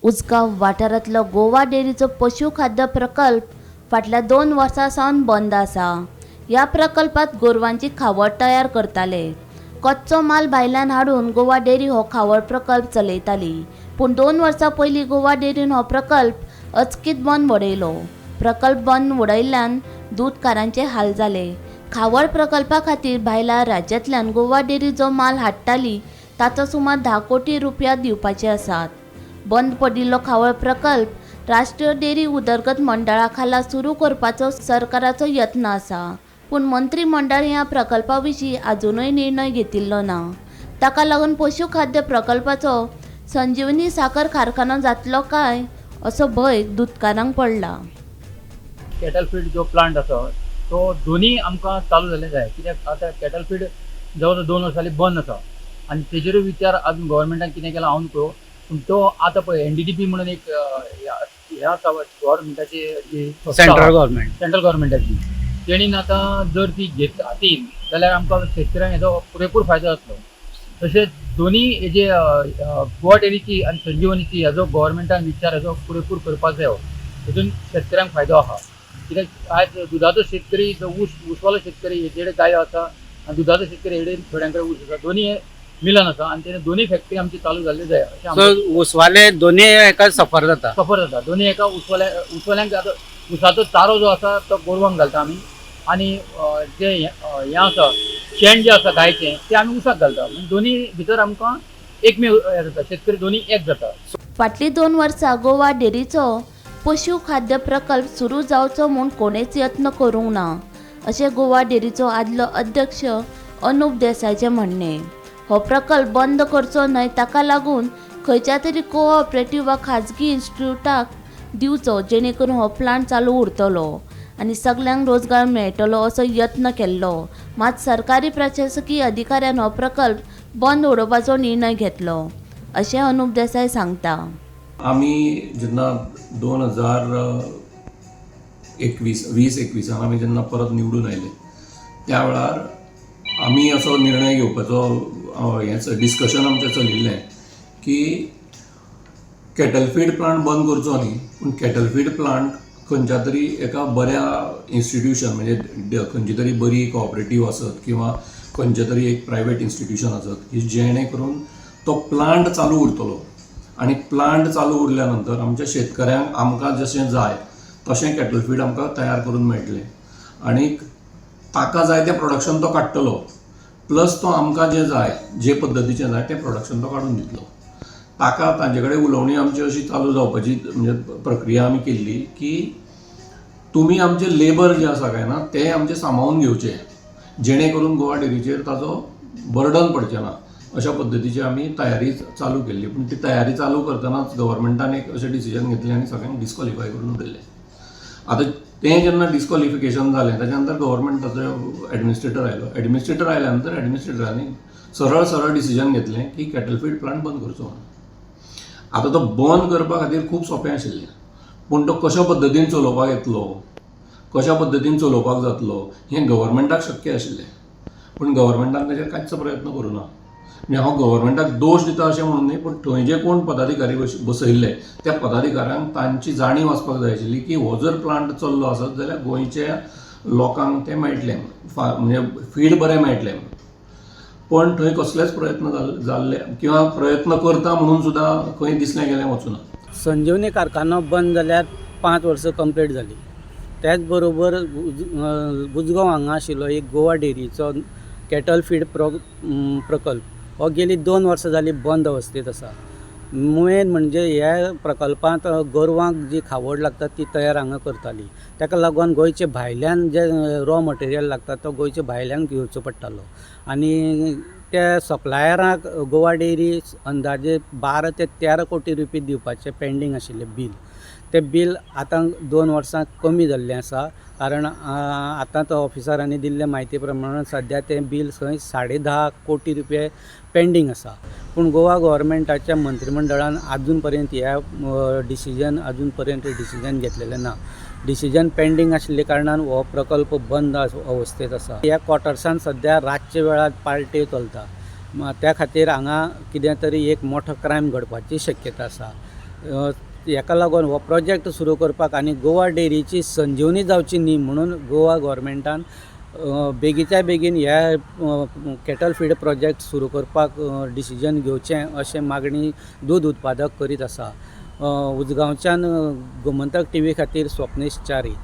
उजगांव वाठारांतलो गोवा डेअरीचो पशु खाद्य प्रकल्प फाटल्या 2 वर्सां सावन बंद आसा. ह्या प्रकल्पात गोरवांची खावड तयार करताले. कच्चो माल भायल्यान हाडून गोवा डेअरी हो खावड प्रकल्प चलयताली. पूण 2 वर्सां पयलीं गोवा डेअरीन हो प्रकल्प अचकीत बंद उडयलो. प्रकल्प बंद उडयल्ल्यान दूदकारांचे हाल जाले. खावड प्रकल्पा खातीर भायल्या राज्यांतल्यान गोवा डेअरी जो माल हाडटाली ताचो सुमार 10 कोटी रुपया दिवपाचे आसात. बंद पडिल्लो खावड प्रकल्प राष्ट्रीय डेअरी उदरगत मंडळा खाला सुरू करपाचो सरकाराचो यत्न आसा. पूण मंत्रीमंडळ ह्या प्रकल्पा विशीं आजुनूय निर्णय घेतिल्लो ना. ताका लागून पशु खाद्य प्रकल्पाचो संजीवनी साखर कारखानो जातलो काय असो भंय दुदकारांक पडला. कॅटल फीड जो प्लांट आसा तो दोनी आमकां चालू जाल्ले जाय, कित्याक आतां कॅटल फीड जवळ जवळ 2 वर्सां जालीं बंद आसा आनी तेजेरूय विचार आजून गव्हर्मेंटान कितें केलां हांव न्हय, पूण तो आतां पळय एनडीडीबी म्हणून एक हें आसा गव्हर्मेंटाची जी सेंट्रल गव्हर्मेंट, सेंट्रल गव्हर्मेंटाची, तेणीन आतां जर ती घेत हातीन जाल्यार आमकां शेतकऱ्यांक हेजो पुरेपूर फायदो जातलो. तशेंच दोनी हेजे गोवा डेअरीची आनी संजीवनीची हेजो गव्हर्मेंटान विचार हेजो पुरेपूर करपाक जायो, हेतून शेतकऱ्यांक फायदो आहा. कित्याक आयज दुदाचो शेतकरी जो ऊसवालो शेतकरी हेजे कडेन गायो आसा आनी दुदाचो शेतकरी हेडे थोड्यां कडेन ऊस आसा, दोनी हे मिलन आसा आनी तेणे दोनी फॅक्टरी आमची चालू जाल्ली जाय अशें सो ऊसवाले दोनी एका सफर जाता, सफर जाता दोनी एका ऊसवाल्यांक. आतां ऊसाचो चारो जो आसा तो गोरवांक घालता आमी आनी जे हें आसा शेण जें आसा गायचें तें आमी ऊसाक घालता, म्हणजे दोनी भितर आमकां एकमेव जाता, शेतकरी दोनी एक जाता. फाटलीं 2 वर्सां गोवा डेअरीचो पशु खाद्य प्रकल्प सुरू जावचो म्हूण कोणेच यत्न करूंक ना अशें गोवा डेअरीचो आदलो अध्यक्ष अनुप देसायचें म्हणणें. हो प्रकल्प बंद करचो न्हय ताका लागून खंयच्या तरी कोऑपरेटिव्ह वा खाजगी इन्स्टिट्यूटाक दिवचो जेणे करून हो प्लांट चालू उरतलो आनी सगल्यांक रोजगार मेळटलो असो यत्न केल्लो. मात सरकारी प्रशासकीय अधिकाऱ्यान हो प्रकल्प बंद उडोवपाचो निर्णय घेतलो अशें अनुप देसाय सांगता. आमी जेन्ना 2021 2021 आमी जेन्ना परत निवडून आयले त्या वेळार आमी असो निर्णय घेवपाचो हें डिस्कशन आमचें चलिल्लें की कॅटल फीड प्लांट बंद करचो न्ही, पूण कॅटल फीड प्लांट खंयच्या तरी एका बऱ्या इन्स्टिट्यूशन म्हणजे खंयची तरी बरी कॉपरेटीव आसत किंवा खंयचें तरी एक प्रायवेट इन्स्टिट्यूशन आसत की जेणे करून तो प्लांट चालू उरतलो आनी प्लांट चालू उरल्या नंतर आमच्या शेतकऱ्यांक आमकां जशें जाय तशें कॅटल फीड आमकां तयार करून मेळटलें आनी ताका जाय तें प्रोडक्शन तो काडटलो, प्लस तो आमकां जें जाय जे पद्दतीचें जाय तें प्रोडक्शन तो काडून दितलो. ताका तांचे कडेन उलोवणी आमची अशी चालू जावपाची म्हणजे प्रक्रिया आमी केल्ली की तुमी आमचे लेबर जे आसा काय ना ते आमचे सामावून घेवचे जेणे करून गोवा डेअरीचेर ताजो बर्डन पडचें ना अशा पद्दतीची आमी तयारी चालू केल्ली. पूण ती तयारी चालू करतनाच गव्हर्मेंटान एक अशें डिसिजन घेतलें आनी सगळ्यांक डिस्कॉलिफाय करून उडयलें. आतां तें जेन्ना डिस्कॉलिफिकेशन जालें ताच्या नंतर गव्हर्मेंटाचो एडमिनिस्ट्रेटर आयलो, एडमिनिस्ट्रेटर आयल्या नंतर एडमिनिस्ट्रेटरांनी सरळ सरळ डिसिजन घेतलें की कॅटल फीड प्लांट बंद करचो म्हणून. आतां तो बंद करपा खातीर खूब सोंपें आशिल्लें, पूण तो कशा पद्दतीन चलोवपाक येतलो, कशा पद्दतीन चलोवपाक जातलो हें गव्हर्मेंटाक शक्य आशिल्लें, पूण गव्हर्मेंटान ताचेर कांयच प्रयत्न करूं ना. म्हणजे हांव गव्हर्मेंटाक दोश दिता अशें म्हणून न्ही, पूण थंय जे कोण पदाधिकारी बसयल्ले त्या पदाधिकाऱ्यांक तांची जाणीव आसपाक जाय आशिल्ली की हो जर प्लांट चल्लो आसत जाल्यार गोंयच्या लोकांक तें मेळटलें, म्हणजे फीड बरें मेळटलें. पण थंय कसलेच प्रयत्न जाल्ले किंवा प्रयत्न करता म्हणून सुद्दां खंय दिसलें गेलें वचूना. संजीवनी कारखानो बंद जाल्यार 5 वर्सां कंप्लीट जाली. त्याच बरोबर उजगांव हांगा आशिल्लो एक गोवा डेअरीचो कॅटल फीड प्रकल्प हो गेली 2 वर्सां जाली बंद अवस्थेंत आसा. मेन म्हणजे ह्या प्रकल्पांत गोरवांक जी खावड लागता ती तयार हांगा करताली, ताका लागून गोंयचे भायल्यान जे रॉ मटेरियल लागता तो गोंयचे भायल्यान घेवचो पडटालो आनी त्या सप्लायराक गोवा डेअरी अंदाजे 12 ते 13 कोटी रुपया दिवपाचें पेंडींग आशिल्लें बील, तें बील आतां 2 वर्सां कमी जाल्लें आसा. कारण आतां तो ऑफिसरांनी दिल्ले म्हायती प्रमाण सद्या तें बील थंय 10.5 कोटी रुपया पेंडींग आसा. पूण गोवा गव्हर्मेंटाच्या मंत्रीमंडळान आजून पर्यंत ह्या डिसिजन अजून पर्यंत डिसिजन घेतलेलें ना. डिसिजन पेंडींग आशिल्ले कारणान हो प्रकल्प बंद अवस्थेंत आसा. ह्या क्वॉर्टर्सान सद्या रातच्या वेळार पार्ट्यो चलता, त्या खातीर हांगा कितें तरी एक मोठो क्रायम घडपाची शक्यता आसा. हेका लागून हो प्रोजेक्ट सुरू करपाक आनी गोवा डेरीची संजीवनी जावची न्ही म्हणून गोवा गोवोरमेंटान बेगीच्या बेगीन ह्या कॅटल फीड प्रोजेक्ट सुरू करपाक डिसिजन घेवचें अशें मागणी दूद उत्पादक करीत आसा. उजगांवच्यान गोमंतक टीव्ही खातीर स्वप्नेश च्यारी.